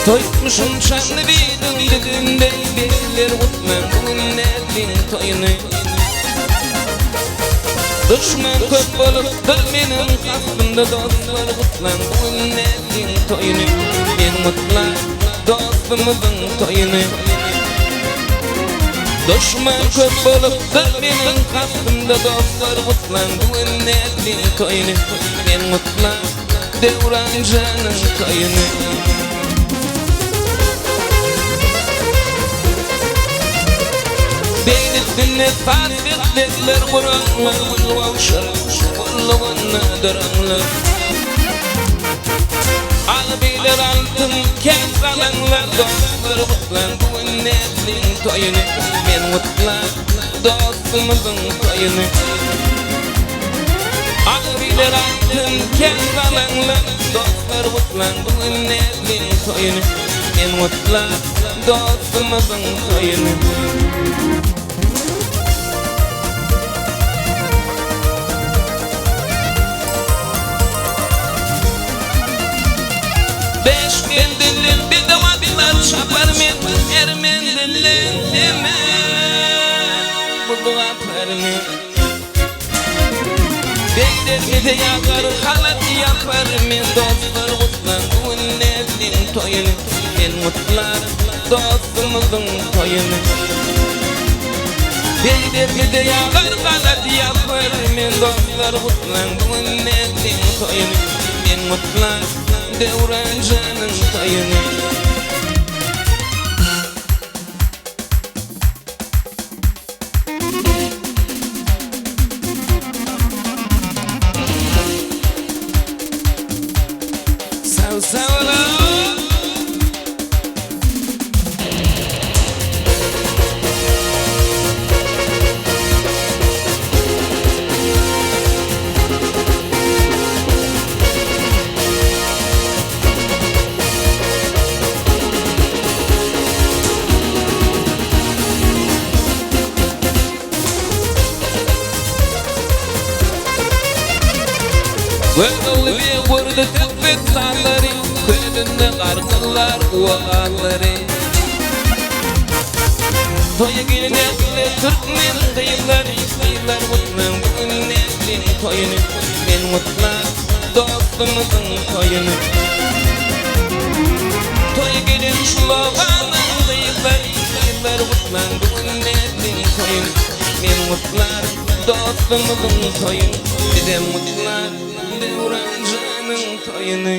Toýutmuşum şanly biziň düzünde Begler gutlan bu gün näzliň toýuny. Duşman köp bolupdyr meniň kastymda Dostlar gutlan bu gün näzliň toýuny. Men gutlan dostumyzyň toýuny. Duşman köp bolupdyr meniň kastymda Dostlar gutlan bu gün näzliň toýuny. Men gutlan Döwran janyň toýuny. Beýnisinde saz sesler guranlar Gül gowşuryp gullugynda duranlar. Albylar altyn kän galanlar Dostlar gutlan bu gün näzliň toýuny. Men gutlan dostumyzyň toýuny. Albylar altyn kän galanlar Dostlar gutlan bu gün näzliň toýuny. Men gutlan dostumyzyň toýuny. Beş menzilli bedew atlar çapar men, Her menzilden seme buz gapar men. Begler bize ýagar halat ýapar men, Dostlar gutlan bu gün näzliň toýuny, Men gutlar dostumyzyň toýuny. Begler bize ýagar halat ýapar men, Dostlar gutlan bu gün näzliň toýuny, Men gutlar Döwran janyň toýuny. Sag sag boluň. Görogly beg gördi söhbet sazlary, Kölünde garkyllar owazlary. Toýa gelen ähli türkmen gyzlary, Gyzlar gutlaň bu gün näzliň toýuny, Men gutlan dostumyzyň toýuny. Toýa gelen şulaganyň gyzlary, Gyzlar gutlaň bu gün näzliň toýuny, Men gutlaryn dostumyzyň toýuny, Bizem gutlar Döwran janyň toýuny.